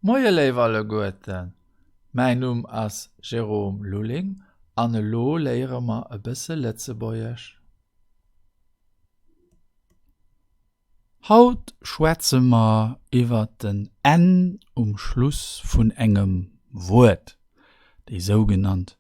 Moie léif alleguerten, mäin Numm ass Jérôme Lulling an elo léiere mer e bësse Lëtzebuergesch. Haut schwätze mer iwwer den N um Schluss vun engem Wuert, déi sougenannt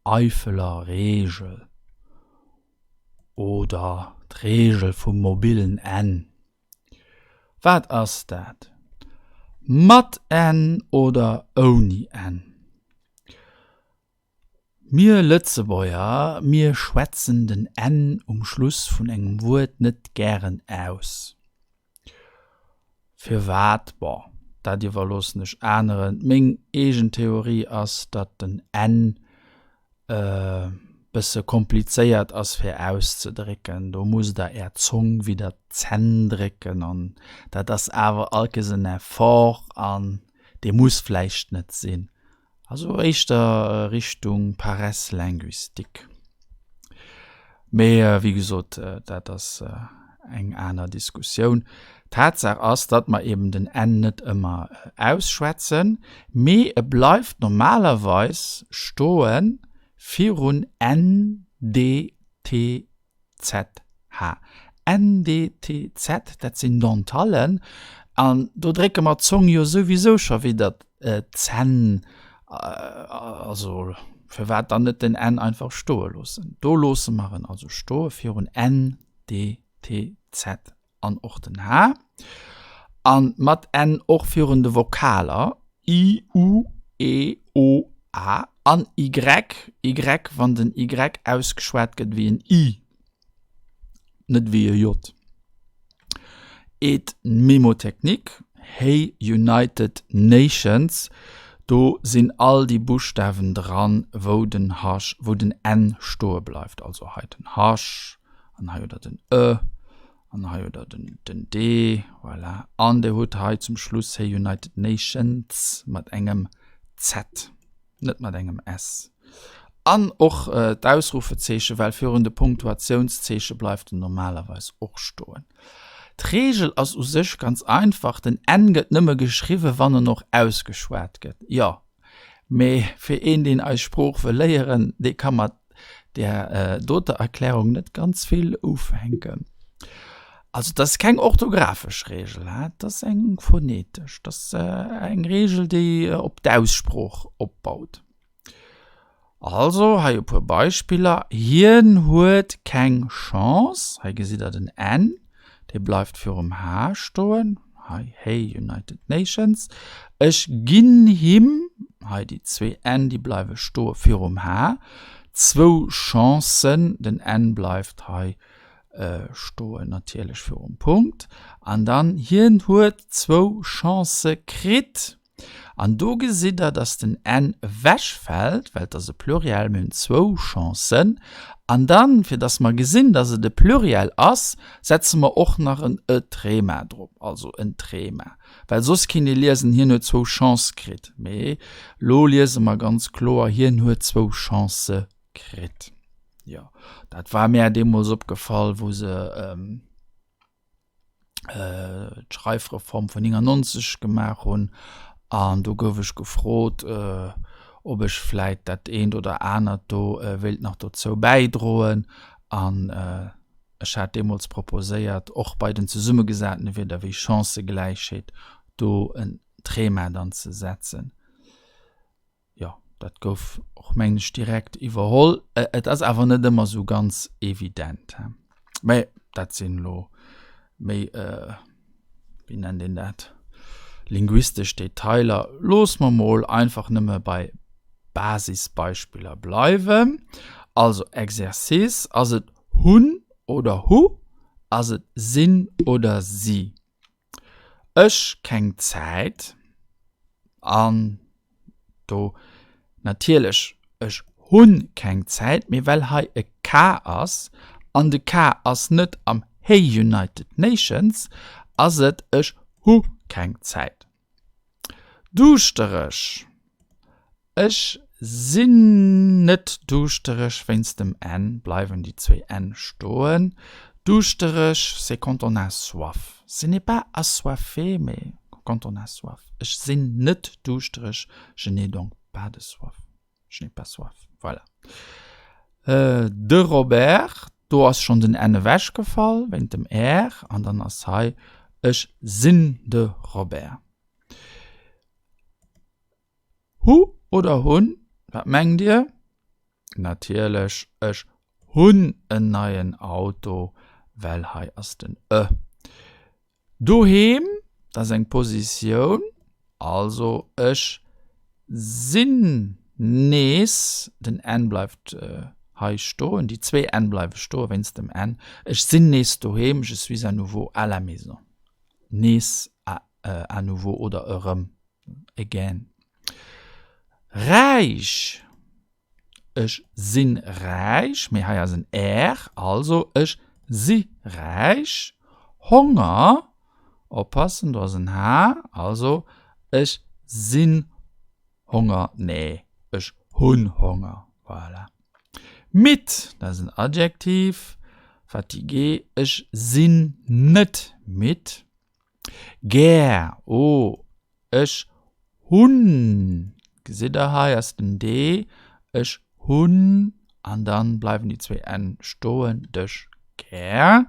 Eifeler Reegel oder d'Reegel vum mobillen N. Wat ass dat? Mat N oder ouni N? Mir Lëtzebuerger, mir schwätzen den N um Schluss vun engem Wuert net gären aus. Firwat? Bon, dat iwwerloossen ech aneren. Meng eegen Theorie ass, datt den N e bësse komplizéiert ass fir auszedrécken. Do musst der är Zong widder d'Zänn drécken an dat ass awer allkes en Effort an dee muss vläicht net sinn. Also éischter Richtung Paresse linguistique. Mee wéi gesot, dat ass eng aner Diskussioun. Tatsaach ass, datt mer eben den n net ëmmer ausschwätzen, mee e bleift normalerweis stoe virun n, d, t, ZH. NDTZ, dat sinn Dentallen, an do drécke mer d'Zong jo souwisou scho widder d'Zänn, also firwat dann net den N einfach stoe loossen? Do loosse mer en also stoe virun N, D, T, Z an och den H. An mat N och virun de Vokaler I, U, E, O, A an Y, Y, wann den Y ausgeschwat gëtt wéi en I, net wéi e J. Et Mnemotechnique, Hey United Nations, do sinn all déi Buschtawen dran, wou den H, wou den N stoe bleift, also hei den H an hei oder den Ë An hei hutt der den, den D, voilà. An dir hutt hei zum Schluss héi United Nations mat engem Z, net mat engem S. An och äh, d'Ausrufezeeche, well virun de Punktuatiounszeeche bleift en normalerweis och stoen. D'Reegel ass u sech ganz einfach, den N gëtt nëmme geschriwwen, wann en och ausgeschwat gëtt. Jo, Mee fir een, deen eis Sprooch wëll léieren, dee ka mat där doter Erklärung net ganz vill ufänken. Also et ass keng orthografesch Reegel, et ass eng phonetesch, et ass eng Reegel, déi op d'Aussprooch opbaut. Also hei e puer Beispiller, Hien huet keng Chance, hei gesitt der den N, dee bleift virum H stoen, hei hey United Nations. Ech ginn him, hei déi zwee N, déi bleiwe stoe virum H, zwou Chancen, den N bleift hei stoen natierlech virum Punkt. An dann hien huet zwou Chancë kritt. An do gesitt Der, dass den n ewechfält, well et ass e Pluriel, mir hunn zwou Chancen. An dann, fir dass mer gesinn, dass et e Pluriel ass, setze mer och nach en e Trema drop, also en Trema, well soss kinnt ee liesen, hien huet zwou Chance kritt. Mee elo liese mer ganz kloer, hien huet zwou Chancë kritt. Jo, dat war mär deemools opgefall, wou se. d'Schreifreform vun 99 gemaach hunn an do gouf ech gefrot, ob ech vläit dat eent oder anert do wéilt nach dozou bäidroen an ech hat deemools proposéiert, och bei den zesummegesatene Wierder wéi Chancëgläichheet do en Trema dann ze setzen. Jo, dat gouf och mengen ech direkt iwwerholl. Et ass awer net ëmmer sou ganz evident. Mä dat sinn elo méi, wéi nennt een dat, linguistesch Detailer. Loosse mer mol einfach nëmme bei Basisbeispiller bleiwen. Also Exercice, Ass et hunn oder hu? Ass et sinn oder si? Ech keng Zäit an do natierlech ech hunn keng Zäit, mee well hei e K ass an de K ass net am Hey United Nations, ass et ech hu keng Zäit. Duuschtereg. Ech sinn net duuschtereg, wéinst dem n bleiwen déi zwéi n stoen. Duuschtereg, c'est quand on a soif. Ce n'est pas assoiffé, mais. quand on a soif. Ech sinn net duuschtereg, je n'ai donc pas de soif. Je n'ai pas soif. Voilà. De Robert, do ass schonn den N ewechgefall wéint dem R an dann ass hei Ech sinn de Robert. Hu oder hunn? Wat mengt Dir? Natierlech, ech hunn en neien Auto, well hei ass den e. Doheem, dat ass eng Positioun, also ech sinn nees, den n bleift hei stoen, déi zwee n bleiwe stoe wéinst dem n, ech sinn nees doheem, je suis à nouveau à la maison, nees, à nouveau oder erëm, again. Räich, Ech sinn räich, mee hei ass en r, also ech si räich. Honger, oppassen, do ass en h, also ech sinn Honger, nee, ech hunn Honger, voilà. Midd, dat ass en Adjektiv, fatigué, ech sinn net midd. Gär, oh, ech hunn, gesitt der, hei ass den D, ech hunn, an dann bleiwen déi zwéi N stoen, dech gär.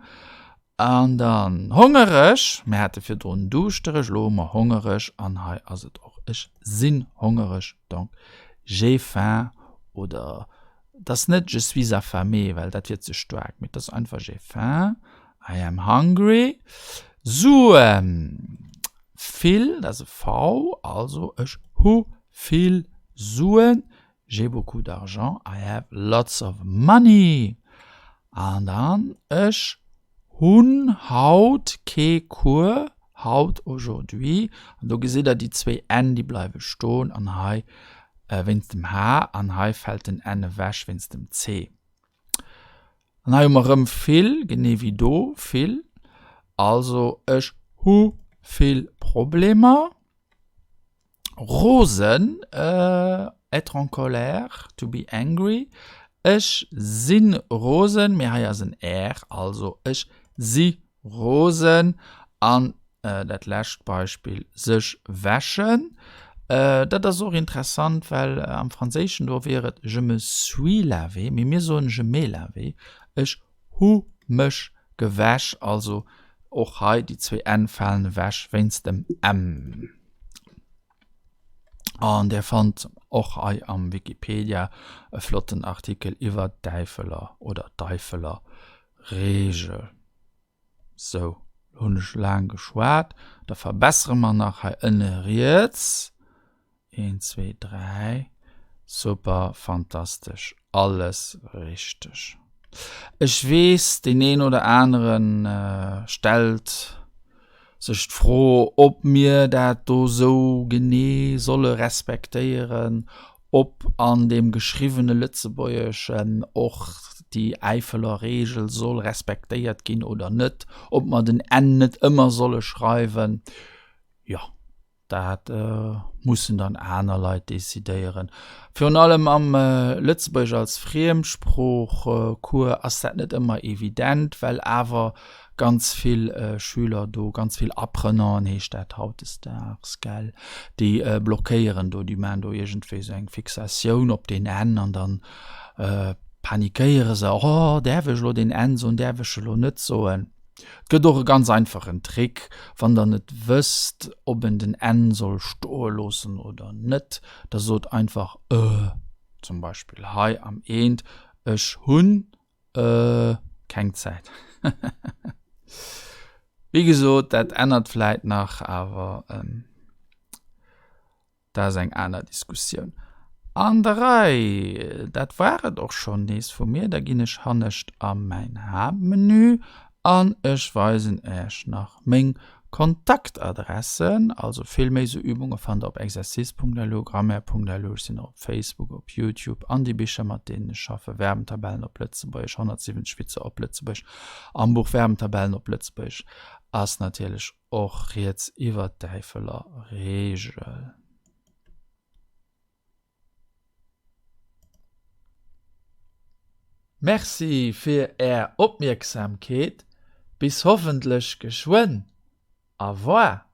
An dann hongereg, mir hate virdrun duuschtereg, elo hu mer hongereg, an hei ass et och, ech sinn hongereg, donc j'ai faim oder et ass net je suis affamé, well dat wier ze staark, mee et ass einfach j'ai faim. I am hungry. Suen. Vill, dat ass e V, also ech hu vill Suen. J'ai beaucoup d'argent, I have lots of money. An dann, ech hunn haut kee Cours, haut, aujourd'hui. An do gesitt der déi zwéi N, déi bleiwe stoen an hei wéinst dem H an hei fält den N ewech wéinst dem C. An hei hu mer erëm vill, genee wéi do, vill. Also ech hu vill Problemer. Rosen, être en colère, to be angry. Ech si rosen, mee hei ass en r, also ech si rosen. An Dat lescht Beispill, sech wäschen, dat ass och interessant, well am Franséischen do wier et je me suis lavé, mee mir soen je m'ai lavé, ech hu mech gewäsch. Also och hei déi zwee n falen ewech wéinst dem m. An där fannt och hei am Wikipedia e flotten Artikel iwwer d'Äifeler oder d'Eifeler Reegel. Sou, lo hunn ech laang geschwat. Da verbessere mer nach hei ënne riets. Een, zwee, dräi. Super, fantastesch, alles richteg. Ech weess, deen een oder anere stellt sech d'Fro, ob mir dat do sou genee solle respektéieren, ob an deem geschriwwene Lëtzebuergeschen och déi Äifeler Reegel soll respektéiert ginn oder net, ob mer den N net ëmmer solle schreiwen. Jo. Dat mussen dann aner Leit decidéieren. Virun allem am Lëtzebuergesch als Friemsprooch-Cours ass dat net ëmmer evident, well awer ganz vill Schüler do, ganz vill Apprenanten heescht dat hautdesdaags, gell, déi blockéieren do, déi maachen do iergendwéi esou eng Fixatioun op deen N an dann panikéiere se, oh däerf ech elo deen N soen, däerf ech elo net soen. Et gëtt och e ganz einfachen Trick, wann der net wësst, ob en den N soll stoe loossen oder net, da sot einfach ë, zum Beispill hei am Eent, Ech hunn ë keng Zäit. Wéi gesot, dat ännert vläit nach, awer. Dat ass eng aner Diskussioun. An der Rei! Dat war et och schonn nees vu mir. Da ginn ech hannescht a mäin Haaptmenü an ech weisen Äech nach meng Kontaktadressen. Also vill méi sou Übunge fannt der op exercice.lu, grammaire.lu. Ech sinn och op Facebook, op Youtube an déi Bicher mat deenen ech schaffe, Verbentabellen op Lëtzebuergesch, 170 Witzer op Lëtzebuergesch am Buch Verbentabellen op Lëtzebuergesch ass natierlech Och riets iwwer d'Äifeler Reegel. Merci fir är Opmierksamkeet, bis hoffentlech geschwënn. Au revoir.